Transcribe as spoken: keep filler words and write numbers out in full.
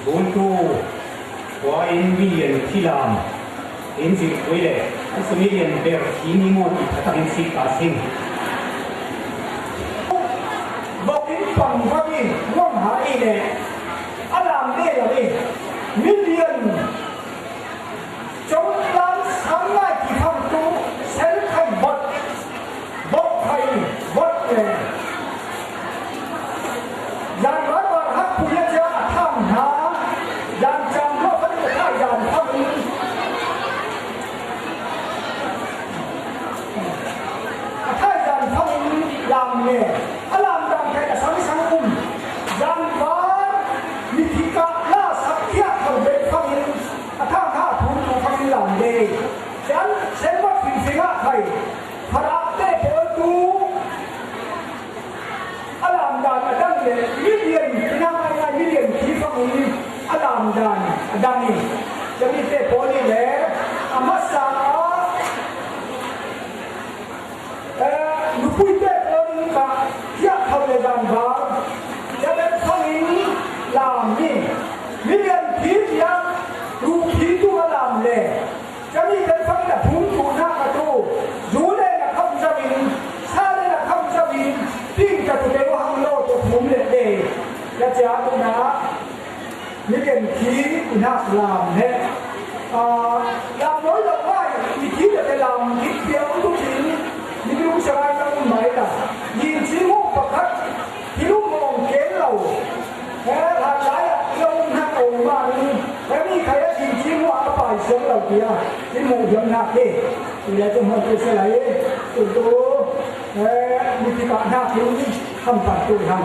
Bultu khua in million khi lam in zirpui le a si million ber khi ni maw ti khat ang in sik ta sing. Bok in pang bak in nuam ha i le a lam le lo i million cawm lam sang ngai ti khang tu sel khai bot bok khai bot le. Zan bar bar hak pui a cia a thang hna. Zan cam lo khat a thai zan phang in a thai zan phang in lam le a lam dang khai a sang sang um. Zan bar mithi kah la sak khiah kho bek phang in a thang hna a phun tu phang in lam le. Zan sen mat fing fing ah khai. Pharah te pawl tu a lam dan a dang le million, ina ngai ngai million khi fang in a lam dan a dang in. Cami te pawl in le a hmasa ah, eh, nupui te pawl in ka hiah kho le dan ba. Cami fang in lam in million khi tiang ruh khi tu a lam le. Cami kan fang na phum tu na ka tu, zu le na kham zamin, sa le na kham zamin, ting ka tu te hang lo tu phum le te. Ka cia tu na, mi ken khi na lam he. Ah, lam noi lo mai, mi khi le te lam, mi khi ang tu ting, mi lu sa ai ta mai ta. Yin si mu pakhat, Hi lungmawng keng lo. He, hlan lai ah i lo um hna ko mah in, he mi khai a thingthing hmuh a pai siang lo tiah i hmuh hiam hna khi. Ile tu hmuh tu si lai. Tu tu, he, mithi kah hna khi hampan tu hna.